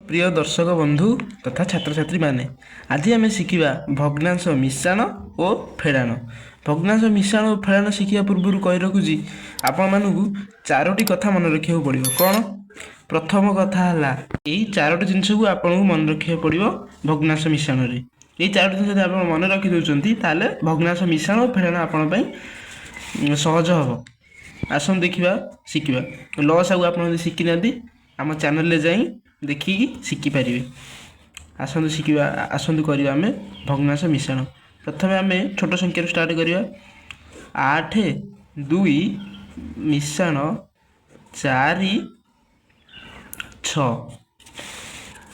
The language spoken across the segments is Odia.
ପ୍ରିୟ ଦର୍ଶକ ବନ୍ଧୁ ତଥା ଛାତ୍ରଛାତ୍ରୀମାନେ, ଆଜି ଆମେ ଶିଖିବା ଭଗ୍ନାଂଶ ମିଶାଣ ଓ ଫେଡ଼ାଣ। ଭଗ୍ନାଂଶ ମିଶାଣ ଓ ଫେଡ଼ାଣ ଶିଖିବା ପୂର୍ବରୁ କହି ରଖୁଛି ଆପଣମାନଙ୍କୁ, ଚାରୋଟି କଥା ମନେ ରଖିବାକୁ ପଡ଼ିବ। କ'ଣ? ପ୍ରଥମ କଥା ହେଲା, ଏଇ ଚାରୋଟି ଜିନିଷକୁ ଆପଣଙ୍କୁ ମନେ ରଖିବାକୁ ପଡ଼ିବ ଭଗ୍ନାଂଶ ମିଶାଣରେ। ଏଇ ଚାରୋଟି ଜିନିଷ ଯଦି ଆପଣ ମନେ ରଖିଦେଉଛନ୍ତି, ତାହେଲେ ଭଗ୍ନାଂଶ ମିଶାଣ ଓ ଫେଡ଼ାଣ ଆପଣଙ୍କ ପାଇଁ ସହଜ ହେବ। ଆସନ୍ତୁ ଦେଖିବା, ଶିଖିବା। ଲସାଗୁ ଆପଣ ଯଦି ଶିଖିନାହାନ୍ତି, ଆମ ଚ୍ୟାନେଲରେ ଯାଇ ଦେଖିକି ଶିଖିପାରିବେ। ଆସନ୍ତୁ ଶିଖିବା, ଆସନ୍ତୁ କରିବା ଆମେ ଭଗ୍ନାଂଶ ମିଶାଣ। ପ୍ରଥମେ ଆମେ ଛୋଟ ସଂଖ୍ୟାରୁ ଷ୍ଟାର୍ଟ କରିବା। 8 2 ମିଶାଣ 4 6।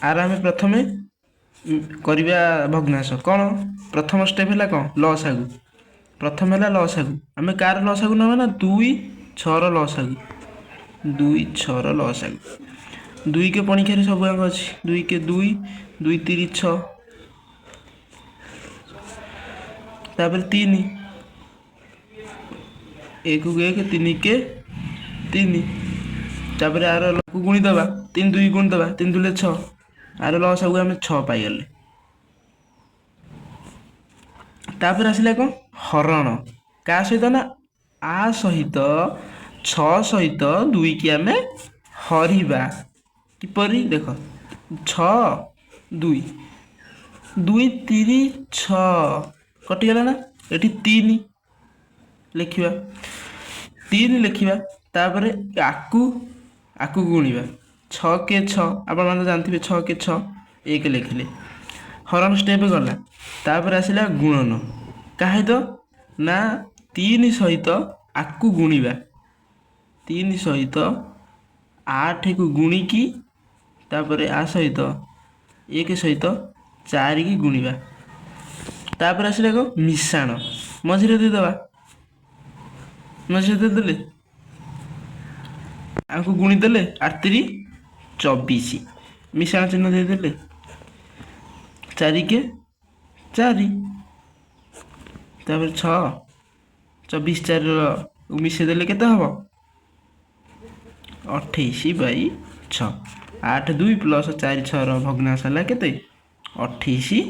ଆର ଆମେ ପ୍ରଥମେ କରିବା ଭଗ୍ନାଂଶ। କ'ଣ ପ୍ରଥମ ଷ୍ଟେପ୍ ହେଲା? କ'ଣ? ଲସାଗୁ। ପ୍ରଥମ ହେଲା ଲସାଗୁ। ଆମେ କାହାର ଲସାଗୁ ନେବା ନା 2 6ର ଲସାଗୁ। 2 6ର ଲସାଗୁ। 2 କେ ପଣିଖିଆରେ ସବୁ ଯାକ ଅଛି। 2 କେ 2, 2 ତିରି 6। ତାପରେ 3, 1କୁ 1, 3 କେ 3। ତାପରେ ଆର ଗୁଣିଦେବା, 3 2 ଗୁଣିଦେବା, 3 ଦୁଲେ 6। ଆର ଲସାଗୁ ଆମେ 6 ପାଇଗଲେ। ତାପରେ ଆସିଲା କ'ଣ? ହରଣ। କାହା ସହିତ ନା ଆ ସହିତ, 6 ସହିତ 2କି ଆମେ ହରିବା। କିପରି ଦେଖ। 6 2, 2 ତିରି 6, କଟିଗଲା ନା? ଏଠି 3 ଲେଖିବା, 3 ଲେଖିବା। ତାପରେ ଆକୁ ଆକୁ ଗୁଣିବା। 6 କେ 6, ଆପଣମାନେ ଜାଣିଥିବେ, 6 କେ 6, 1 ଲେଖିଲେ। ହରଣ ଷ୍ଟେପ୍ ଗଲା। ତାପରେ ଆସିଲା ଗୁଣନ। କାହା ସହିତ ନା 3 ସହିତ ଆକୁ ଗୁଣିବା। 3 ସହିତ 8କୁ ଗୁଣିକି ତାପରେ ଆ ସହିତ 1 ସହିତ 4କି ଗୁଣିବା। ତାପରେ ଆସିଲା କ'ଣ? ମିଶାଣ। ମଝିରେ ଦେଇଦେବା। ମଝିରେ ଦେଇଦେଲେ, ଆକୁ ଗୁଣିଦେଲେ, 8 ତିରି 24, ମିଶାଣ ଚିହ୍ନ ଦେଇଦେଲେ। 4 କେ 4। ତାପରେ 6 24 4ର ମିଶାଇ ଦେଲେ କେତେ ହେବ? 28 ବାଇ 6। 8 2 ପ୍ଲସ୍ 4 6ର ଭଗ୍ନାଂଶ ହେଲା କେତେ? 28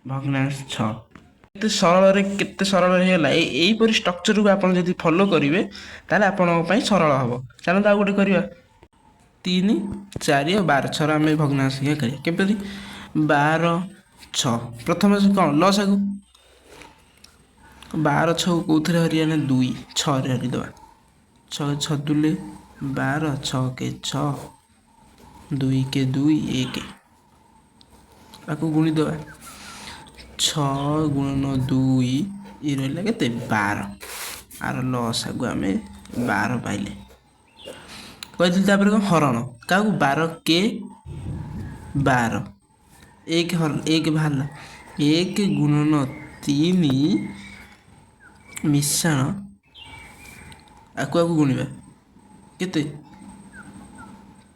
ଭଗ୍ନାଂଶ 6। କେତେ ସରଳରେ, କେତେ ସରଳରେ ହେଇଗଲା। ଏଇପରି ଷ୍ଟ୍ରକ୍ଚରକୁ ଆପଣ ଯଦି ଫଲୋ କରିବେ, ତାହେଲେ ଆପଣଙ୍କ ପାଇଁ ସରଳ ହେବ। ଚାଲନ୍ତୁ ଆଉ ଗୋଟେ କରିବା। 3 4 ଆଉ 12 6ର ଆମେ ଭଗ୍ନାଂଶ ସଂଖ୍ୟା କରିବା। କେମିତି? 12 6। ପ୍ରଥମେ କ'ଣ? ଲସାଗୁ। 12 6କୁ କେଉଁଥିରେ ହରିବା ନା 2 6ରେ ହରିଦେବା। 6 6 ଦୁଲେ 12, 6 କେ 6, 2 କେ 2, 1। ଆକୁ ଗୁଣିଦେବା। 6 ଗୁଣନ 2, ଇଏ ରହିଲା କେତେ? 12। ଆର ଲସାଗୁ ଆମେ 12 ପାଇଲେ, କହିଥିଲି। ତାପରେ କ'ଣ? ହରଣ। କାହାକୁ? 12 କେ 12, 1 ହର 1 ବାହାରିଲା। 1 ଗୁଣନ 3 ମିଶାଣ ଆକୁ ଆକୁ ଗୁଣିବା। କେତେ?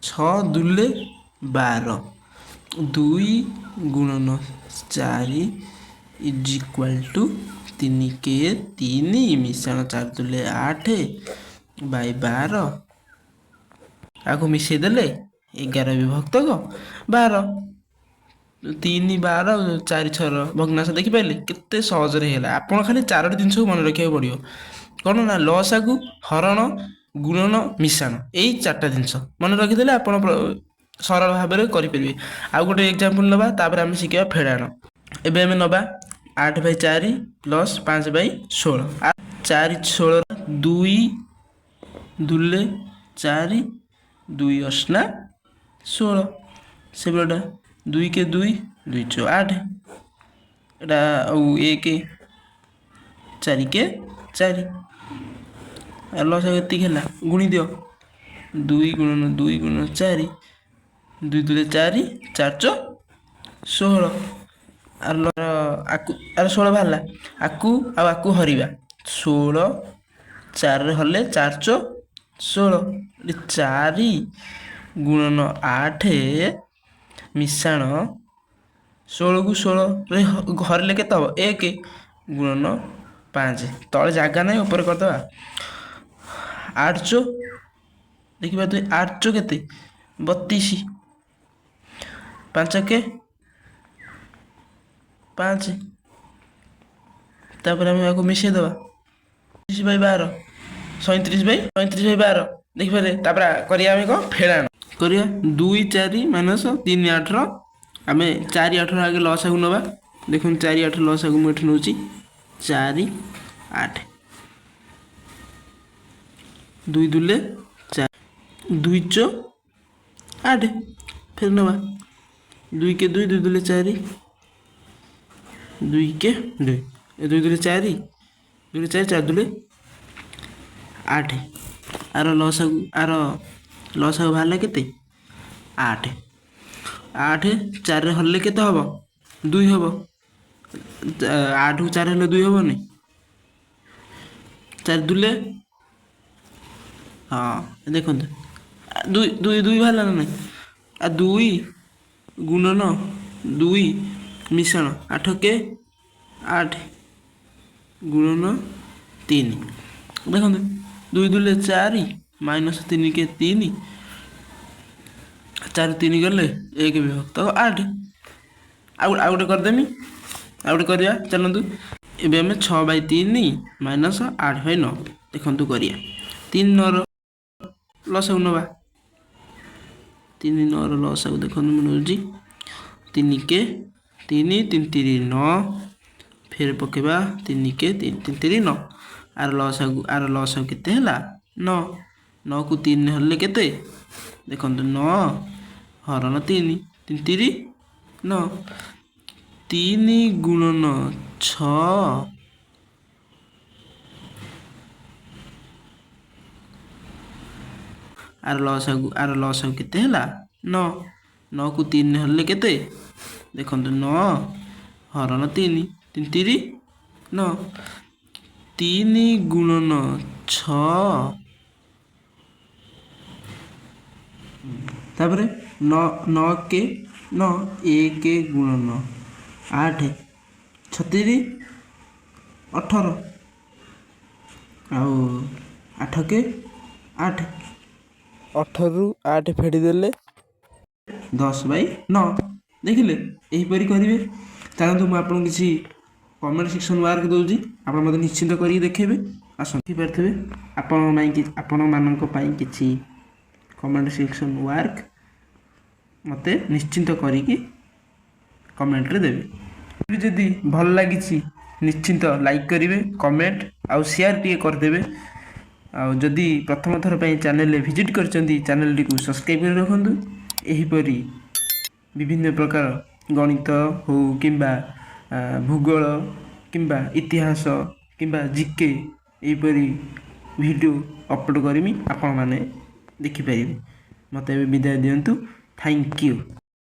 6 ଦୁଲେ 12, 2 ଗୁଣନ 4 is equal to 3 କେ 3 ମିଶାଣ 4 ଦୁଲେ 8 ବାଇ 12। ଆକୁ ମିଶାଇ ଦେଲେ 11 ବିଭକ୍ତକ 12। 3 12 4 6ର ଭଗ୍ନାଂଶ ଦେଖିପାରିଲେ କେତେ ସହଜରେ ହେଇଗଲା? ଆପଣ ଖାଲି ଚାରୋଟି ଜିନିଷକୁ ମନେ ରଖିବାକୁ ପଡ଼ିବ। କ'ଣ ନା ଲସାଗୁ, ହରଣ, ଗୁଣନ, ମିଶାଣ। ଏଇ ଚାରିଟା ଜିନିଷ ମନେ ରଖିଦେଲେ ଆପଣ ସରଳ ଭାବରେ କରିପାରିବେ। ଆଉ ଗୋଟେ ଏକ୍ଜାମ୍ପଲ୍ ନେବା, ତାପରେ ଆମେ ଶିଖିବା ଫେଡ଼ାଣ। ଏବେ ଆମେ ନେବା 8 ବାଇ 4 ପ୍ଲସ୍ 5 ବାଇ 16। 4 16, 2 ଦୁଲେ 4, 2 ଅଷ୍ଟା 16। ସେବେଟା 2 କେ 2, 2 ଚଉ 8 ଏଇଟା, ଆଉ 1, 4 କେ 4। ଆଉ ଲସାଗୁ ଏତିକି ହେଲା। ଗୁଣି ଦିଅ। 2 ଗୁଣନ 2 ଗୁଣନ 4, 2 ଦୁଲେ 4, 4 ଚଉ 16। ଆର ଆକୁ, ଆର 16 ବାହାରିଲା। ଆକୁ ଆଉ ଆକୁ ହରିବା। 16 4ରେ ହରିଲେ 4 ଚଉ 16। 4 ଗୁଣନ 8 ମିଶାଣ 16କୁ 16ରେ ହରିଲେ କେତେ ହେବ? 1 ଗୁଣନ 5। ତଳେ ଜାଗା ନାହିଁ, ଉପରେ କରିଦେବା। 8 ଚଉ ଦେଖିବା ତୁଇ, 8 ଚଉ କେତେ? 32। ପାଞ୍ଚ କେ ପାଞ୍ଚ। ତାପରେ ଆମେ ଏହାକୁ ମିଶାଇ ଦେବା। 30 ବାଇ 12, 37 ବାଇ 37 ବାଇ 12 ଦେଖିପାରିଲେ। ତାପରେ କରିବା ଆମେ କ'ଣ? ଫେଡ଼ାଣ କରିବା। ଦୁଇ ଚାରି ମାଇନସ୍ ତିନି ଆଠର ଆମେ ଚାରି ଆଠର ଆଗେ ଲସାଗୁ ନେବା। ଦେଖନ୍ତୁ, ଚାରି ଆଠ ଲସାଗୁ ମୁଁ ଏଠି ନେଉଛି। ଚାରି ଆଠ, ଦୁଇ ଦୁଲେ ଚାରି, ଦୁଇ ଚଉ ଆଠ। ଫେର ନେବା ଦୁଇ କେ ଦୁଇ, ଦୁଇ ଦୁଲେ ଚାରି, ଦୁଇ କେ ଦୁଇ, ଏ ଦୁଇ ଦୁଲେ ଚାରି, ଦୁଇ ଚାରି, ଚାରି ଦୁଲେ ଆଠ। ଆର ଲସାଗୁ ବାହାରିଲା କେତେ? ଆଠ। ଆଠ ଚାରିରେ ହରିଲେ କେତେ ହେବ? ଦୁଇ ହେବ। ଆଠକୁ ଚାରି ହେଲେ ଦୁଇ ହେବନି? ଚାରି ଦୁଲେ, ହଁ, ଦେଖନ୍ତୁ, ଦୁଇ ଦୁଇ ଦୁଇ ବାହାରିଲା ନା ନାହିଁ? ଆଉ ଦୁଇ ଗୁଣନ ଦୁଇ ମିଶାଣ ଆଠ କେ ଆଠ ଗୁଣନ ତିନି। ଦେଖନ୍ତୁ, ଦୁଇ ଦୁଲେ ଚାରି ମାଇନସ୍ ତିନି କେ ତିନି, ଚାରି ତିନି ଗଲେ ଏକ ବିଭକ୍ତ ଆଠ। ଆଉ ଗୋଟେ କରିଦେମି, ଆଉ ଗୋଟେ କରିବା ଚାଲନ୍ତୁ। ଏବେ ଆମେ 6 ବାଇ 3 ମାଇନସ୍ 8 ବାଇ 9 ଦେଖନ୍ତୁ କରିବା। ତିନି ନଅର ଲସାଗୁ ନେବା। ତିନି ନଅର ଲସାଗୁ ଦେଖନ୍ତୁ ମୁଁ ନେଉଛି। ତିନି କେ ତିନି, ତିନି ତିରି ନଅ। ଫେର ପକେଇବା ତିନି କେ ତିନି, ତିନି ତିରି ନଅ। ଆର ଲସାଗୁ କେତେ ହେଲା? ନଅ। ନଅକୁ ତିନି ହରିଲେ କେତେ? ଦେଖନ୍ତୁ, ନଅ ହରଣ ତିନି, ତିନି ତିରି ନଅ। ତିନି ଗୁଣନ ଛଅ ଆର ଲସାଗୁ କେତେ ହେଲା? ନଅ। ନଅକୁ ତିନି ହରିଲେ କେତେ? ଦେଖନ୍ତୁ, ନଅ ହରଣ ତିନି, ତିନି ତିରି ନଅ। ତିନି ଗୁଣନ ଛଅ, ତାପରେ ନଅ, ନଅ କେ ନଅ, ଏକ ଗୁଣନ ଆଠ, ଛତିରି 18, ଆଉ ଆଠ କେ ଆଠ। 18ରୁ ଆଠ ଫେଡ଼ିଦେଲେ 10 ବାଇ 9। ଦେଖିଲେ, ଏହିପରି କରିବେ। ଚାଲନ୍ତୁ, ମୁଁ ଆପଣଙ୍କୁ କିଛି କମେଣ୍ଟ ସେକ୍ସନ୍ ୱାର୍କ ଦେଉଛି, ଆପଣ ମୋତେ ନିଶ୍ଚିନ୍ତ କରିକି ଦେଖେଇବେ। ଆସନ୍ତୁ, ଦେଖିପାରୁଥିବେ, ଆପଣମାନଙ୍କ ପାଇଁ କିଛି କମେଣ୍ଟ ସେକ୍ସନ୍ ୱାର୍କ ମୋତେ ନିଶ୍ଚିନ୍ତ କରିକି କମେଣ୍ଟରେ ଦେବେ। ଯଦି ଭଲ ଲାଗିଛି, ନିଶ୍ଚିନ୍ତ ଲାଇକ୍ କରିବେ, କମେଣ୍ଟ ଆଉ ସେୟାର ଟିକେ କରିଦେବେ। ଆଉ ଯଦି ପ୍ରଥମ ଥର ପାଇଁ ଚ୍ୟାନେଲରେ ଭିଜିଟ୍ କରିଛନ୍ତି, ଚ୍ୟାନେଲଟିକୁ ସବସ୍କ୍ରାଇବ୍ କରି ରଖନ୍ତୁ। ଏହିପରି ବିଭିନ୍ନ ପ୍ରକାର ଗଣିତ ହଉ କିମ୍ବା ଭୂଗୋଳ କିମ୍ବା ଇତିହାସ କିମ୍ବା ଜିକେ, ଏହିପରି ଭିଡ଼ିଓ ଅପଲୋଡ଼ କରିମି, ଆପଣମାନେ ଦେଖିପାରିବେ। ମୋତେ ଏବେ ବିଦାୟ ଦିଅନ୍ତୁ। Thank you.